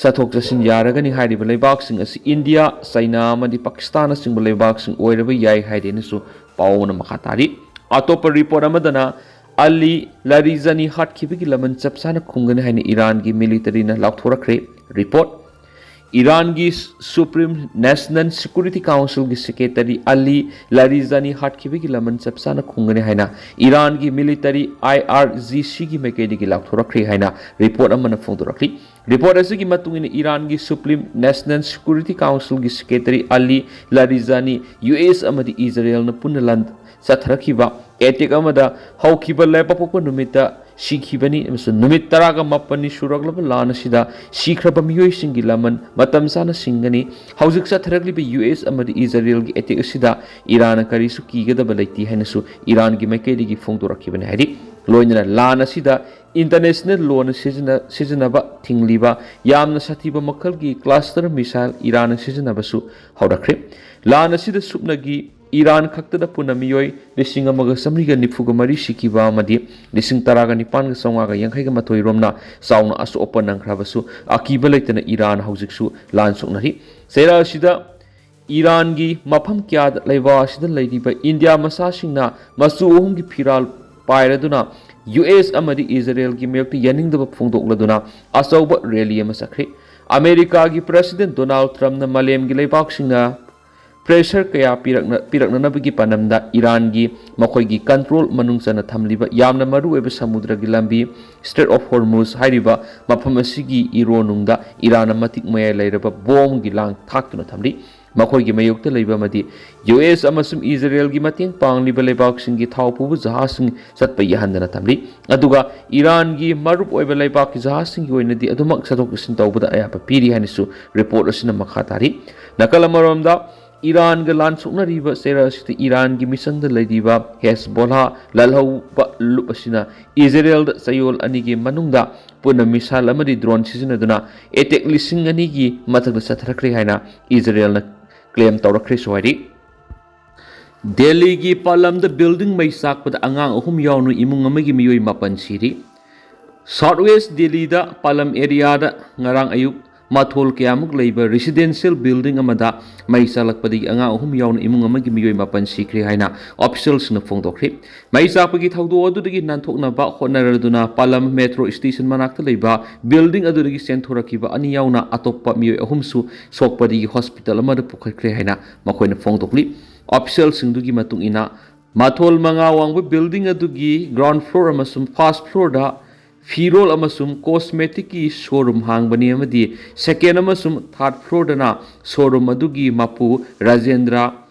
ꯆꯠꯊꯣꯛ ꯆꯠꯁꯤꯟ ꯌꯥꯔꯒꯅꯤ ꯍꯥꯏꯔꯤꯕ ꯂꯩꯕꯥꯛꯁꯤꯡ ꯑꯁꯤ ꯏꯟꯗꯤꯌꯥ, ꯆꯩꯅꯥ ꯑꯃꯗꯤ ꯄꯥꯀꯤꯁꯇꯥꯟꯅꯆꯤꯡꯕ ꯂꯩꯕꯥꯛꯁꯤꯡ ꯑꯣꯏꯔꯕ ꯌꯥꯏ ꯍꯥꯏꯗꯦꯅꯁꯨ ꯄꯥꯎ ꯑꯃꯅ ꯃꯈꯥ ꯇꯥꯔꯤ꯫ ꯑꯇꯣꯞꯄ ꯔꯤꯄꯣꯔꯠ ꯑꯃꯗꯅ, ꯑꯂꯤ ꯂꯥꯔꯤꯖꯥꯅꯤ ꯍꯥꯠꯈꯤꯕꯒꯤ ꯂꯃꯟ ꯆꯞ ꯆꯥꯅ ꯈꯨꯝꯒꯅꯤ ꯍꯥꯏꯅ ꯏꯔꯥꯟꯒꯤ ꯃꯤꯂꯤꯇꯔꯤꯅ ꯂꯥꯎꯊꯣꯔꯛꯈ꯭ꯔꯦ꯫ ꯔꯤꯄꯣꯔꯠ: ꯏꯔꯥꯟꯒꯤ Supreme National Security Councilꯒꯤ ꯁꯦꯀ꯭ꯔꯦꯇꯔꯤ ꯑꯂꯤ ꯂꯥꯔꯤꯖꯥꯅꯤ ꯍꯥꯠꯈꯤꯕꯒꯤ ꯂꯃꯟ ꯆꯞ ꯆꯥꯅ ꯈꯨꯝꯒꯅꯤ ꯍꯥꯏꯅ ꯏꯔꯥꯟꯒꯤ ꯃꯤꯂꯤꯇꯔꯤ IRGCꯒꯤ ꯃꯥꯏꯀꯩꯗꯒꯤ ꯂꯥꯎꯊꯣꯔꯛꯈ꯭ꯔꯦ ꯍꯥꯏꯅ ꯔꯤꯄꯣꯔꯠ ꯑꯃꯅ ꯐꯣꯡꯗꯣꯔꯛꯂꯤ꯫ ꯔꯤꯄꯣꯔꯠ ꯑꯁꯤꯒꯤ ꯃꯇꯨꯡ ꯏꯟꯅ, ꯏꯔꯥꯟꯒꯤ Supreme National Security Councilꯒꯤ ꯁꯦꯀ꯭ꯔꯦꯇꯔꯤ ꯑꯂꯤ ꯂꯥꯔꯤꯖꯥꯅꯤ ꯌꯨ ꯑꯦꯁ ꯑꯃꯗꯤ ꯏꯖꯔꯦꯜꯅ ꯄꯨꯟꯅ ꯂꯥꯟ ꯆꯠꯊꯔꯛꯈꯤꯕ ꯑꯦꯇꯦꯛ ꯑꯃꯗ ꯍꯧꯈꯤꯕ ꯂꯩꯕꯥꯛꯄꯣꯛꯄ ꯅꯨꯃꯤꯠꯇ ꯁꯤꯈꯤꯕꯅꯤ ꯑꯃꯁꯨꯡ ꯅꯨꯃꯤꯠ ꯇꯔꯥꯒ ꯃꯥꯄꯟꯅꯤ ꯁꯨꯔꯛꯂꯕ ꯂꯥꯟ ꯑꯁꯤꯗ ꯁꯤꯈ꯭ꯔꯕ ꯃꯤꯑꯣꯏꯁꯤꯡꯒꯤ ꯂꯃꯟ ꯃꯇꯝ ꯆꯥꯅ ꯁꯤꯡꯒꯅꯤ꯫ ꯍꯧꯖꯤꯛ ꯆꯠꯊꯔꯛꯂꯤꯕ ꯌꯨ ꯑꯦꯁ ꯑꯃꯗꯤ ꯏꯖꯔꯦꯜꯒꯤ ꯑꯦꯇꯦꯛ ꯑꯁꯤꯗ ꯏꯔꯥꯟꯅ ꯀꯔꯤꯁꯨ ꯀꯤꯒꯗꯕ ꯂꯩꯇꯦ ꯍꯥꯏꯅꯁꯨ ꯏꯔꯥꯟꯒꯤ ꯃꯥꯏꯀꯩꯗꯒꯤ ꯐꯣꯡꯗꯣꯔꯛꯈꯤꯕꯅꯤ ꯍꯥꯏꯔꯤ꯫ ꯂꯣꯏꯅꯅ ꯂꯥꯟ ꯑꯁꯤꯗ international lawꯅ ꯁꯤꯖꯤꯟꯅ-, ꯁꯤꯖꯤꯟꯅꯕ ꯊꯤꯡꯂꯤꯕ ꯌꯥꯝꯅ ꯁꯥꯊꯤꯕ ꯃꯈꯜꯒꯤ cluster missile ꯏꯔꯥꯟꯅ ꯁꯤꯖꯤꯟꯅꯕꯁꯨ ꯍꯧꯔꯛꯈ꯭ꯔꯦ꯫ ꯂꯥꯟ ꯑꯁꯤꯗ ꯁꯨꯞꯅꯒꯤ ꯏꯔꯥꯟ ꯈꯛꯇꯗ ꯄꯨꯟꯅ ꯃꯤꯑꯣꯏ ꯂꯤꯁꯤꯡ ꯑꯃꯒ ꯆꯥꯃꯔꯤꯒ ꯅꯤꯐꯨꯒ ꯃꯔꯤ ꯁꯤꯈꯤꯕ ꯑꯃꯗꯤ ꯂꯤꯁꯤꯡ ꯇꯔꯥꯒ ꯅꯤꯄꯥꯟꯒ ꯆꯥꯝꯃꯉꯥꯒ ꯌꯥꯡꯈꯩꯒ ꯃꯥꯊꯣꯏ ꯔꯣꯝꯅ ꯆꯥꯎꯅ ꯑꯁꯣꯛ ꯑꯄꯟ ꯅꯪꯈ꯭ꯔꯕꯁꯨ, ꯑꯀꯤꯕ ꯂꯩꯇꯅ ꯏꯔꯥꯟ ꯍꯧꯖꯤꯛꯁꯨ ꯂꯥꯟ ꯁꯣꯛꯅꯔꯤ꯫ ꯆꯩꯔꯥꯛ ꯑꯁꯤꯗ ꯏꯔꯥꯟꯒꯤ ꯃꯐꯝ ꯀꯌꯥꯗ ꯂꯩꯕꯥꯛ ꯑꯁꯤꯗ ꯂꯩꯔꯤꯕ ꯏꯟꯗꯤꯌꯥ ꯃꯆꯥꯁꯤꯡꯅ ꯃꯆꯨ ꯑꯍꯨꯝꯒꯤ ꯐꯤꯔꯥꯜ ꯄꯥꯏꯔꯗꯨꯅ ꯌꯨ ꯑꯦꯁ ꯑꯃꯗꯤ ꯏꯖꯔꯦꯜꯒꯤ ꯃꯥꯌꯣꯛꯇ ꯌꯥꯅꯤꯡꯗꯕ ꯐꯣꯡꯗꯣꯛꯂꯗꯨꯅ ꯑꯆꯧꯕ ꯔꯦꯂꯤ ꯑꯃ ꯆꯠꯈ꯭ꯔꯦ꯫ ꯑꯃꯦꯔꯤꯀꯥꯒꯤ ꯄ꯭ꯔꯦꯁꯤꯗꯦꯟ ꯗꯣꯅꯥꯜꯗ ꯇ꯭ꯔꯝꯞꯅ ꯃꯥꯂꯦꯝꯒꯤ ꯂꯩꯕꯥꯛꯁꯤꯡꯅ ꯄ꯭ꯔꯦꯁꯔ ꯀꯌꯥ ꯄꯤꯔꯛꯅ-, ꯄꯤꯔꯛꯅꯅꯕꯒꯤ ꯄꯥꯟꯗꯝꯗ ꯏꯔꯥꯟꯒꯤ ꯃꯈꯣꯏꯒꯤ ꯀꯟꯇ꯭ꯔꯣꯜ ꯃꯅꯨꯡ ꯆꯟꯅ ꯊꯝꯂꯤꯕ ꯌꯥꯝꯅ ꯃꯔꯨꯑꯣꯏꯕ ꯁꯃꯨꯗ꯭ꯔꯒꯤ ꯂꯝꯕꯤ, Strait of Hormuz ꯍꯥꯏꯔꯤꯕ ꯃꯐꯝ ꯑꯁꯤꯒꯤ ꯏꯔꯣꯟꯅꯨꯡꯗ ꯏꯔꯥꯟꯅ ꯃꯇꯤꯛ ꯃꯌꯥꯏ ꯂꯩꯔꯕ ꯕꯣꯝꯒꯤ ꯂꯥꯡ ꯊꯥꯛꯇꯨꯅ ꯊꯝꯂꯤ꯫ ꯃꯈꯣꯏꯒꯤ ꯃꯥꯌꯣꯛꯇ ꯂꯩꯕ ꯑꯃꯗꯤ ꯌꯨ ꯑꯦꯁ ꯑꯃꯁꯨꯡ ꯏꯖꯔꯦꯜꯒꯤ ꯃꯇꯦꯡ ꯄꯥꯡꯂꯤꯕ ꯂꯩꯕꯥꯛꯁꯤꯡꯒꯤ ꯊꯥꯎ ꯄꯨꯕ ꯖꯍꯥꯖꯁꯤꯡ ꯆꯠꯄ ꯌꯥꯍꯟꯗꯅ ꯊꯝꯂꯤ꯫ ꯑꯗꯨꯒ ꯏꯔꯥꯟꯒꯤ ꯃꯔꯨꯞ ꯑꯣꯏꯕ ꯂꯩꯕꯥꯛꯀꯤ ꯖꯍꯥꯖꯁꯤꯡꯒꯤ ꯑꯣꯏꯅꯗꯤ ꯑꯗꯨꯃꯛ ꯆꯠꯊꯣꯛ ꯆꯠꯁꯤꯟ ꯇꯧꯕꯗ ꯑꯌꯥꯕ ꯄꯤꯔꯤ ꯍꯥꯏꯅꯁꯨ ꯔꯤꯄꯣꯔꯠ ꯑꯁꯤꯅ ꯃꯈꯥ ꯇꯥꯔꯤ꯫ ꯅꯥꯀꯜ ꯑꯃꯔꯣꯝꯗ, ꯏꯔꯥꯟꯒ ꯂꯥꯟ ꯁꯣꯛꯅꯔꯤꯕ ꯆꯩꯔꯥꯛ ꯑꯁꯤꯗ ꯏꯔꯥꯟꯒꯤ ꯃꯤꯆꯪꯗ ꯂꯩꯔꯤꯕ ꯍꯦꯁꯕꯣꯂꯥ ꯂꯥꯜꯍꯧꯕ ꯂꯨꯞ ꯑꯁꯤꯅ ꯏꯖꯔꯦꯜꯗ ꯆꯌꯣꯜ ꯑꯅꯤꯒꯤ ꯃꯅꯨꯡꯗ ꯄꯨꯟꯅ ꯃꯤꯁꯥꯏꯜ ꯑꯃꯗꯤ ꯗ꯭ꯔꯣꯟ ꯁꯤꯖꯤꯟꯅꯗꯨꯅ ꯑꯦꯇꯦꯛ ꯂꯤꯁꯤꯡ ꯑꯅꯤꯒꯤ ꯃꯊꯛꯇ ꯆꯠꯊꯔꯛꯈ꯭ꯔꯦ ꯍꯥꯏꯅ ꯏꯖꯔꯦꯜꯅ ꯀ꯭ꯂꯦꯝ ꯇꯧꯔꯛꯈ꯭ꯔꯦꯁꯨ ꯍꯥꯏꯔꯤ꯫ ꯗꯦꯜꯂꯤꯒꯤ ꯄꯥꯂꯝꯗ ꯕꯤꯜꯗꯤꯡ ꯃꯩ ꯆꯥꯛꯄꯗ ꯑꯉꯥꯡ ꯑꯍꯨꯝ ꯌꯥꯎꯅ ꯏꯃꯨꯡ ꯑꯃꯒꯤ ꯃꯤꯑꯣꯏ ꯃꯥꯄꯟ ꯁꯤꯔꯤ꯫ ꯁꯥꯎꯠ ꯋꯦꯁ ꯗꯦꯜꯂꯤꯗ ꯄꯥꯂꯝ ꯑꯦꯔꯤꯌꯥꯗ ꯉꯔꯥꯡ ꯑꯌꯨꯛ ꯃꯊꯣꯜ ꯀꯌꯥꯃꯨꯛ ꯂꯩꯕ ꯔꯦꯁꯤꯗꯦꯟꯁꯤꯌꯦꯜ ꯕꯤꯜꯗꯤꯡ ꯑꯃꯗ ꯃꯩ ꯆꯥꯛꯂꯛꯄꯗꯒꯤ ꯑꯉꯥꯡ ꯑꯍꯨꯝ ꯌꯥꯎꯅ ꯏꯃꯨꯡ ꯑꯃꯒꯤ ꯃꯤꯑꯣꯏ ꯃꯥꯄꯟ ꯁꯤꯈ꯭ꯔꯦ ꯍꯥꯏꯅ ꯑꯣꯐꯤꯁꯤꯌꯦꯜꯁꯤꯡꯅ ꯐꯣꯡꯗꯣꯛꯈ꯭ꯔꯤ꯫ ꯃꯩ ꯆꯥꯛꯄꯒꯤ ꯊꯧꯗꯣꯛ ꯑꯗꯨꯗꯒꯤ ꯅꯥꯟꯊꯣꯛꯅꯕ ꯍꯣꯠꯅꯔꯗꯨꯅ ꯄꯥꯂꯝ ꯃꯦꯇ꯭ꯔꯣ ꯁ꯭ꯇꯦꯁꯟ ꯃꯅꯥꯛꯇ ꯂꯩꯕ ꯕꯤꯜꯗꯤꯡ ꯑꯗꯨꯗꯒꯤ ꯆꯦꯟꯊꯣꯔꯛꯈꯤꯕ ꯑꯅꯤ ꯌꯥꯎꯅ ꯑꯇꯣꯞꯄ ꯃꯤꯑꯣꯏ ꯑꯍꯨꯝꯁꯨ ꯁꯣꯛꯄꯗꯒꯤ ꯍꯣꯁꯄꯤꯇꯥꯜ ꯑꯃꯗ ꯄꯨꯈꯠꯈ꯭ꯔꯦ ꯍꯥꯏꯅ ꯃꯈꯣꯏꯅ ꯐꯣꯡꯗꯣꯛꯂꯤ꯫ ꯑꯣꯐꯤꯁꯤꯌꯦꯜꯁꯤꯡꯗꯨꯒꯤ ꯃꯇꯨꯡ ꯏꯟꯅ, ꯃꯊꯣꯜ ꯃꯉꯥ ꯋꯥꯡꯕ ꯕꯤꯜꯗꯤꯡ ꯑꯗꯨꯒꯤ ꯒ꯭ꯔꯥꯎꯟ ꯐ꯭ꯂꯣꯔ ꯑꯃꯁꯨꯡ ꯐꯥꯔꯁ ꯐ꯭ꯂꯣꯔꯗ ꯐꯤꯔꯣꯜ ꯑꯃꯁꯨꯡ ꯀꯣꯁꯃꯦꯇꯤꯛꯀꯤ ꯁꯣꯔꯨꯝ ꯍꯥꯡꯕꯅꯤ ꯑꯃꯗꯤ ꯁꯦꯀꯦꯟ ꯑꯃꯁꯨꯡ ꯊꯥꯔꯠ ꯐ꯭ꯂꯣꯔꯗꯅ ꯁꯣꯔꯨꯝ ꯑꯗꯨꯒꯤ ꯃꯄꯨ ꯔꯥꯖꯦꯟꯗ꯭ꯔ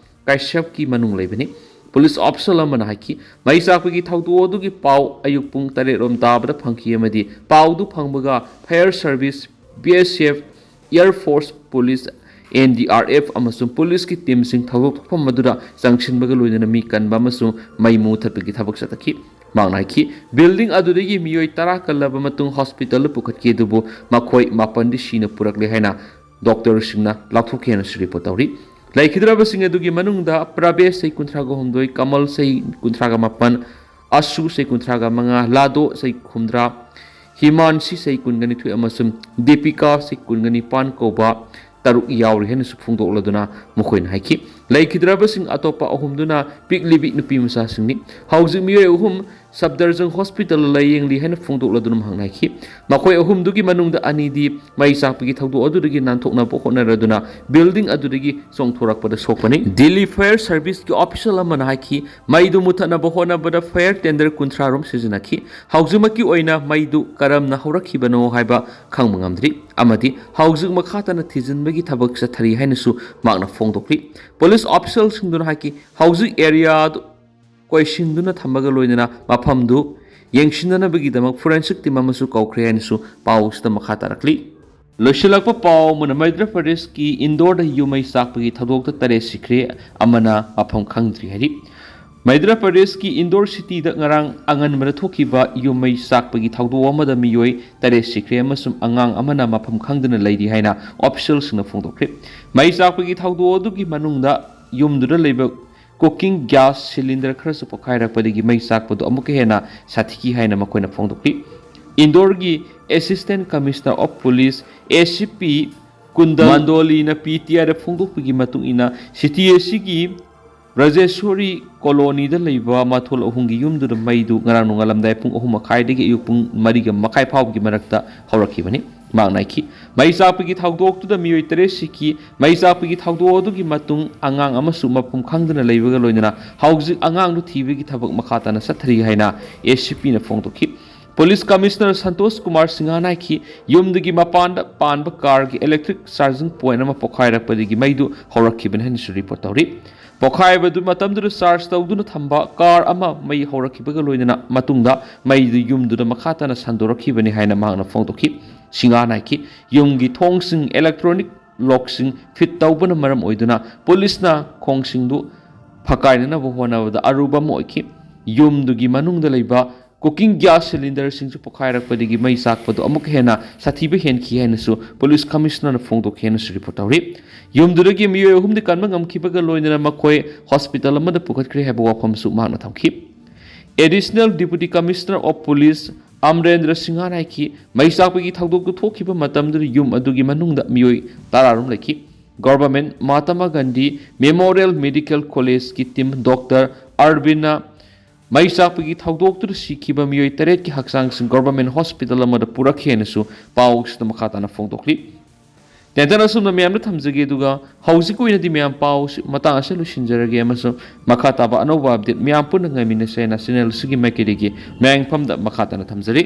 ꯀꯩꯁ꯭ꯌꯞꯀꯤ ꯃꯅꯨꯡ ꯂꯩꯕꯅꯤ꯫ ꯄꯨꯂꯤꯁ ꯑꯣꯐꯤꯁꯤꯌꯦꯜ ꯑꯃꯅ ꯍꯥꯏꯈꯤ, ꯃꯩ ꯆꯥꯛꯄꯒꯤ ꯊꯧꯗꯣꯛ ꯑꯗꯨꯒꯤ ꯄꯥꯎ ꯑꯌꯨꯛ ꯄꯨꯡ ꯇꯔꯦꯠ ꯔꯣꯝ ꯇꯥꯕꯗ ꯐꯪꯈꯤ ꯑꯃꯗꯤ ꯄꯥꯎꯗꯨ ꯐꯪꯕꯒ fire service, B S F, air force, police, N D R F ꯑꯃꯁꯨꯡ ꯄꯨꯂꯤꯁꯀꯤ ꯇꯤꯝꯁꯤꯡ ꯊꯧꯗꯣꯛ ꯊꯣꯛꯐꯝ ꯑꯗꯨꯗ ꯆꯪꯁꯤꯟꯕꯒ ꯂꯣꯏꯅꯅ ꯃꯤ ꯀꯟꯕ ꯑꯃꯁꯨꯡ ꯃꯩ ꯃꯨꯊꯠꯄꯒꯤ ꯊꯕꯛ ꯆꯠꯊꯈꯤ꯫ ꯃꯍꯥꯛꯅ ꯍꯥꯏꯈꯤ, ꯕꯤꯜꯗꯤꯡ ꯑꯗꯨꯗꯒꯤ ꯃꯤꯑꯣꯏ ꯇꯔꯥ ꯀꯜꯂꯕ ꯃꯇꯨꯡ ꯍꯣꯁꯄꯤꯇꯥꯜꯗ ꯄꯨꯈꯠꯈꯤ, ꯑꯗꯨꯕꯨ ꯃꯈꯣꯏ ꯃꯥꯄꯟꯗꯤ ꯁꯤꯅ ꯄꯨꯔꯛꯂꯦ ꯍꯥꯏꯅ ꯗꯣꯛꯇꯔꯁꯤꯡꯅ ꯂꯥꯎꯊꯣꯛꯈꯤ ꯍꯥꯏꯅꯁꯨ ꯔꯤꯄꯣꯔꯠ ꯇꯧꯔꯤ꯫ ꯂꯩꯈꯤꯗ꯭ꯔꯕꯁꯤꯡ ꯑꯗꯨꯒꯤ ꯃꯅꯨꯡꯗ ꯄ꯭ꯔꯥꯕꯦꯁ, ꯆꯍꯤ ꯀꯨꯟꯊ꯭ꯔꯥꯒ ꯍꯨꯝꯗꯣꯏ, ꯀꯃꯜ, ꯆꯍꯤ ꯀꯨꯟꯊ꯭ꯔꯥꯒ ꯃꯥꯄꯟ, ꯑꯁꯨ, ꯆꯍꯤ ꯀꯨꯟꯊ꯭ꯔꯥꯒ ꯃꯉꯥ, ꯂꯥꯗꯣ, ꯆꯍꯤ ꯍꯨꯝꯗ꯭ꯔꯥ, ꯍꯤꯃꯥꯟꯁꯤ, ꯆꯍꯤ ꯀꯨꯟꯒ ꯅꯤꯊꯣꯏ, ꯑꯃꯁꯨꯡ ꯗꯤꯄꯤꯀꯥ, ꯆꯍꯤ ꯀꯨꯟꯒ ꯅꯤꯄꯥꯟ ꯀꯧꯕ ꯇꯔꯨꯛ ꯌꯥꯎꯔꯤ ꯍꯥꯏꯅꯁꯨ ꯐꯣꯡꯗꯣꯛꯂꯗꯨꯅ ꯃꯈꯣꯏꯅ ꯍꯥꯏꯈꯤ꯫ ꯂꯩꯈꯤꯗ꯭ꯔꯕꯁꯤꯡ ꯑꯇꯣꯞꯄ ꯑꯍꯨꯝꯗꯨꯅ ꯄꯤꯛꯂꯤꯕꯤ ꯅꯨꯄꯤ ꯃꯆꯥꯁꯤꯡꯅꯤ꯫ ꯍꯧꯖꯤꯛ ꯃꯤꯑꯣꯏ ꯑꯍꯨꯝ ꯁꯕꯗꯔꯖꯪ ꯍꯣꯁꯄꯤꯇꯥꯜꯗ ꯂꯥꯌꯦꯡꯂꯤ ꯍꯥꯏꯅ ꯐꯣꯡꯗꯣꯛꯂꯗꯨꯅ ꯃꯍꯥꯛꯅ ꯍꯥꯏꯈꯤ꯫ ꯃꯈꯣꯏ ꯑꯍꯨꯝꯗꯨꯒꯤ ꯃꯅꯨꯡꯗ ꯑꯅꯤꯗꯤ ꯃꯩ ꯆꯥꯛꯄꯒꯤ ꯊꯧꯗꯣꯛ ꯑꯗꯨꯗꯒꯤ ꯅꯥꯟꯊꯣꯛꯅꯕ ꯍꯣꯠꯅꯔꯗꯨꯅ ꯕꯤꯜꯗꯤꯡ ꯑꯗꯨꯗꯒꯤ ꯆꯣꯡꯊꯣꯔꯛꯄꯗ ꯁꯣꯛꯄꯅꯤ꯫ ꯗꯤꯜꯂꯤ ꯐꯥꯌꯔ ꯁꯔꯚꯤꯁꯀꯤ ꯑꯣꯐꯤꯁꯤꯌꯦꯜ ꯑꯃꯅ ꯍꯥꯏꯈꯤ, ꯃꯩꯗꯨ ꯃꯨꯊꯠꯅꯕ ꯍꯣꯠꯅꯕꯗ ꯐꯥꯌꯔ ꯇꯦꯟꯗꯔ ꯀꯨꯟꯊ꯭ꯔꯥ ꯔꯣꯝ ꯁꯤꯖꯤꯟꯅꯈꯤ꯫ ꯍꯧꯖꯤꯛꯃꯛꯀꯤ ꯑꯣꯏꯅ ꯃꯩꯗꯨ ꯀꯔꯝꯅ ꯍꯧꯔꯛꯈꯤꯕꯅꯣ ꯍꯥꯏꯕ ꯈꯪꯕ ꯉꯝꯗ꯭ꯔꯤ ꯑꯃꯗꯤ ꯍꯧꯖꯤꯛ ꯃꯈꯥ ꯇꯥꯅ ꯊꯤꯖꯤꯟꯕꯒꯤ ꯊꯕꯛ ꯆꯠꯊꯔꯤ ꯍꯥꯏꯅꯁꯨ ꯃꯍꯥꯛꯅ ꯐꯣꯡꯗꯣꯛꯂꯤ꯫ ꯄꯨꯂꯤꯁ ꯑꯣꯐꯤꯁꯤꯌꯦꯜꯁꯤꯡꯗꯨꯅ ꯍꯥꯏꯈꯤ, ꯍꯧꯖꯤꯛ ꯑꯦꯔꯤꯌꯥꯗꯨ ꯀꯣꯏꯁꯤꯟꯗꯨꯅ ꯊꯝꯕꯒ ꯂꯣꯏꯅꯅ ꯃꯐꯝꯗꯨ ꯌꯦꯡꯁꯤꯟꯅꯅꯕꯒꯤꯗꯃꯛ ꯐꯣꯔꯦꯟꯁꯤꯛ ꯇꯤꯝ ꯑꯃꯁꯨ ꯀꯧꯈ꯭ꯔꯦ ꯍꯥꯏꯅꯁꯨ ꯄꯥꯎ ꯑꯁꯤꯗ ꯃꯈꯥ ꯇꯥꯔꯛꯂꯤ꯫ ꯂꯣꯏꯁꯤꯜꯂꯛꯄ ꯄꯥꯎ ꯑꯃꯅ, ꯃꯙ꯭ꯌ ꯄ꯭ꯔꯗꯦꯁꯀꯤ ꯏꯟꯗꯣꯔꯗ ꯌꯨꯝ ꯃꯩ ꯆꯥꯛꯄꯒꯤ ꯊꯧꯗꯣꯛꯇ ꯇꯔꯦꯠ ꯁꯤꯈ꯭ꯔꯦ, ꯑꯃꯅ ꯃꯐꯝ ꯈꯪꯗ꯭ꯔꯤ ꯍꯥꯏꯔꯤ꯫ ꯃꯙ꯭ꯌ ꯄ꯭ꯔꯗꯦꯁꯀꯤ ꯏꯟꯗꯣꯔ ꯁꯤꯇꯤꯗ ꯉꯔꯥꯡ ꯑꯉꯟꯕꯗ ꯊꯣꯛꯈꯤꯕ ꯌꯨꯝ ꯃꯩ ꯆꯥꯛꯄꯒꯤ ꯊꯧꯗꯣꯛ ꯑꯃꯗ ꯃꯤꯑꯣꯏ ꯇꯔꯦꯠ ꯁꯤꯈ꯭ꯔꯦ ꯑꯃꯁꯨꯡ ꯑꯉꯥꯡ ꯑꯃꯅ ꯃꯐꯝ ꯈꯪꯗꯅ ꯂꯩꯔꯤ ꯍꯥꯏꯅ ꯑꯣꯐꯤꯁꯤꯌꯦꯜꯁꯤꯡꯅ ꯐꯣꯡꯗꯣꯛꯈ꯭ꯔꯦ꯫ ꯃꯩ ꯆꯥꯛꯄꯒꯤ ꯊꯧꯗꯣꯛ ꯑꯗꯨꯒꯤ ꯃꯅꯨꯡꯗ ꯌꯨꯝꯗꯨꯗ ꯂꯩꯕ ꯀꯨꯀꯤꯡ ꯒ꯭ꯌꯥꯁ ꯁꯤꯂꯤꯟꯗꯔ ꯈꯔꯁꯨ ꯄꯣꯈꯥꯏꯔꯛꯄꯗꯒꯤ ꯃꯩ ꯆꯥꯛꯄꯗꯨ ꯑꯃꯨꯛꯀ ꯍꯦꯟꯅ ꯁꯥꯊꯤꯈꯤ ꯍꯥꯏꯅ ꯃꯈꯣꯏꯅ ꯐꯣꯡꯗꯣꯛꯂꯤ꯫ ꯏꯟꯗꯣꯔꯒꯤ Assistant Commissioner of Police, ACP, Kundal ꯃꯟꯗꯣꯂꯤꯅ ꯄꯤ ꯇꯤ ꯑꯥꯏꯗ ꯐꯣꯡꯗꯣꯛꯄꯒꯤ ꯃꯇꯨꯡ ꯏꯟꯅ, ꯁꯤꯇꯤ ꯑꯁꯤꯒꯤ ꯕ꯭ꯔꯖꯦꯁꯣꯔꯤ ꯀꯣꯂꯣꯅꯤꯗ ꯂꯩꯕ ꯃꯊꯣꯜ ꯑꯍꯨꯝꯒꯤ ꯌꯨꯝꯗꯨꯗ ꯃꯩꯗꯨ ꯉꯔꯥꯡ ꯅꯣꯡꯉꯥꯜꯂꯝꯗꯥꯏ ꯄꯨꯡ ꯑꯍꯨꯝ ꯃꯈꯥꯏꯗꯒꯤ ꯑꯌꯨꯛ ꯄꯨꯡ ꯃꯔꯤꯒ ꯃꯈꯥꯏ ꯐꯥꯎꯕꯒꯤ ꯃꯔꯛꯇ ꯍꯧꯔꯛꯈꯤꯕꯅꯤ꯫ ꯃꯍꯥꯛꯅ ꯍꯥꯏꯈꯤ, ꯃꯩ ꯆꯥꯛꯄꯒꯤ ꯊꯧꯗꯣꯛꯇꯨꯗ ꯃꯤꯑꯣꯏ ꯇꯔꯦꯠ ꯁꯤꯈꯤ꯫ ꯃꯩ ꯆꯥꯛꯄꯒꯤ ꯊꯧꯗꯣꯛ ꯑꯗꯨꯒꯤ ꯃꯇꯨꯡ ꯑꯉꯥꯡ ꯑꯃꯁꯨ ꯃꯐꯝ ꯈꯪꯗꯅ ꯂꯩꯕꯒ ꯂꯣꯏꯅꯅ ꯍꯧꯖꯤꯛ ꯑꯉꯥꯡꯗꯨ ꯊꯤꯕꯒꯤ ꯊꯕꯛ ꯃꯈꯥ ꯇꯥꯅ ꯆꯠꯊꯔꯤ ꯍꯥꯏꯅ ꯑꯦ ꯁꯤ ꯄꯤꯅ ꯐꯣꯡꯗꯣꯛꯈꯤ꯫ ꯄꯨꯂꯤꯁ ꯀꯃꯤꯁꯅꯔ ꯁꯟꯇꯣꯁ ꯀꯨꯃꯥꯔ ꯁꯤꯡꯍꯅ ꯍꯥꯏꯈꯤ, ꯌꯨꯝꯗꯒꯤ ꯃꯄꯥꯟꯗ ꯄꯥꯟꯕ ꯀꯥꯔꯒꯤ ꯏꯂꯦꯛꯇ꯭ꯔꯤꯛ ꯆꯥꯔꯖꯤꯡ ꯄꯣꯏꯟꯠ ꯑꯃ ꯄꯣꯈꯥꯏꯔꯛꯄꯗꯒꯤ ꯃꯩꯗꯨ ꯍꯧꯔꯛꯈꯤꯕꯅꯤ ꯍꯥꯏꯅꯁꯨ ꯔꯤꯄꯣꯔꯠ ꯇꯧꯔꯤ꯫ ꯄꯣꯈꯥꯏꯕꯗꯨ ꯃꯇꯝꯗꯨꯗ ꯆꯥꯔꯖ ꯇꯧꯗꯨꯅ ꯊꯝꯕ ꯀꯥꯔ ꯑꯃ ꯃꯩ ꯍꯧꯔꯛꯈꯤꯕꯒ ꯂꯣꯏꯅꯅ ꯃꯇꯨꯡꯗ ꯃꯩꯗꯨ ꯌꯨꯝꯗꯨꯗ ꯃꯈꯥ ꯇꯥꯅ ꯁꯟꯗꯣꯔꯛꯈꯤꯕꯅꯤ ꯍꯥꯏꯅ ꯃꯍꯥꯛꯅ ꯐꯣꯡꯗꯣꯛꯈꯤ꯫ ꯁꯤꯡꯍꯅ ꯍꯥꯏꯈꯤ, ꯌꯨꯝꯒꯤ ꯊꯣꯡꯁꯤꯡ ꯏꯂꯦꯛꯇ꯭ꯔꯣꯅꯤꯛ ꯂꯣꯛꯁꯤꯡ ꯐꯤꯠ ꯇꯧꯕꯅ ꯃꯔꯝ ꯑꯣꯏꯗꯨꯅ ꯄꯨꯂꯤꯁꯅ ꯈꯣꯡꯁꯤꯡꯗꯨ ꯐꯀꯥꯏꯅꯅꯕ ꯍꯣꯠꯅꯕꯗ ꯑꯔꯨꯕ ꯑꯃ ꯑꯣꯏꯈꯤ꯫ ꯌꯨꯝꯗꯨꯒꯤ ꯃꯅꯨꯡꯗ ꯂꯩꯕ ꯀꯨꯀꯤꯡ ꯒ꯭ꯌꯥꯁ ꯁꯤꯂꯤꯟꯗꯔꯁꯤꯡꯁꯨ ꯄꯣꯈꯥꯏꯔꯛꯄꯗꯒꯤ ꯃꯩ ꯆꯥꯛꯄꯗꯨ ꯑꯃꯨꯛꯀ ꯍꯦꯟꯅ ꯁꯥꯊꯤꯕ ꯍꯦꯟꯈꯤ ꯍꯥꯏꯅꯁꯨ ꯄꯨꯂꯤꯁ ꯀꯃꯤꯁꯅꯔꯅ ꯐꯣꯡꯗꯣꯛꯈꯤ ꯍꯥꯏꯅꯁꯨ ꯔꯤꯄꯣꯔꯠ ꯇꯧꯔꯤ꯫ ꯌꯨꯝꯗꯨꯗꯒꯤ ꯃꯤꯑꯣꯏ ꯑꯍꯨꯝꯗꯤ ꯀꯟꯕ ꯉꯝꯈꯤꯕꯒ ꯂꯣꯏꯅꯅ ꯃꯈꯣꯏ ꯍꯣꯁꯄꯤꯇꯥꯜ ꯑꯃꯗ ꯄꯨꯈꯠꯈ꯭ꯔꯦ ꯍꯥꯏꯕ ꯋꯥꯐꯝꯁꯨ ꯃꯍꯥꯛꯅ ꯊꯝꯈꯤ꯫ Additional Deputy Commissioner of Police ꯑꯃꯔꯦꯟꯗ꯭ꯔ ꯁꯤꯡꯍꯅ ꯍꯥꯏꯈꯤ, ꯃꯩ ꯆꯥꯛꯄꯒꯤ ꯊꯧꯗꯣꯛꯇꯨ ꯊꯣꯛꯈꯤꯕ ꯃꯇꯝꯗꯨꯗ ꯌꯨꯝ ꯑꯗꯨꯒꯤ ꯃꯅꯨꯡꯗ ꯃꯤꯑꯣꯏ ꯇꯔꯥꯔꯣꯝ ꯂꯩꯈꯤ꯫ Government Mahatma Gandhi memorial medical ꯀꯣꯂꯦꯖꯀꯤ ꯇꯤꯝ ꯗꯣꯛꯇꯔ ꯑꯔꯕꯤꯟꯅ ꯃꯩ ꯆꯥꯛꯄꯒꯤ ꯊꯧꯗꯣꯛꯇꯨꯗ ꯁꯤꯈꯤꯕ ꯃꯤꯑꯣꯏ ꯇꯔꯦꯠꯀꯤ ꯍꯛꯆꯥꯡꯁꯤꯡ ꯒꯣꯚꯔꯟꯃꯦꯟꯠ ꯍꯣꯁꯄꯤꯇꯥꯜ ꯑꯃꯗ ꯄꯨꯔꯛꯈꯤ ꯍꯥꯏꯅꯁꯨ ꯄꯥꯎꯁꯤꯗ ꯃꯈꯥ ꯇꯥꯅ ꯐꯣꯡꯗꯣꯛꯂꯤ꯫ ꯇꯦꯟꯇꯟ ꯑꯁꯨꯝꯅ ꯃꯌꯥꯝꯗ ꯊꯝꯖꯒꯦ, ꯑꯗꯨꯒ ꯍꯧꯖꯤꯛꯀꯤ ꯑꯣꯏꯅꯗꯤ ꯃꯌꯥꯝ ꯄꯥꯎꯁꯤ ꯃꯇꯥꯡ ꯑꯁꯤꯗ ꯂꯣꯏꯁꯤꯟꯖꯔꯒꯦ, ꯑꯃꯁꯨꯡ ꯃꯈꯥ ꯇꯥꯕ ꯑꯅꯧꯕ ꯑꯞꯗꯦꯠ ꯃꯌꯥꯝ ꯄꯨꯟꯅ ꯉꯥꯏꯃꯤꯟꯅꯁꯦ ꯍꯥꯏꯅ ꯆꯦꯅꯦꯜ ꯑꯁꯤꯒꯤ ꯃꯥꯏꯀꯩꯗꯒꯤ ꯃꯌꯥꯝꯒꯤ ꯐꯝꯗ ꯃꯈꯥ ꯇꯥꯅ ꯊꯝꯖꯔꯤ꯫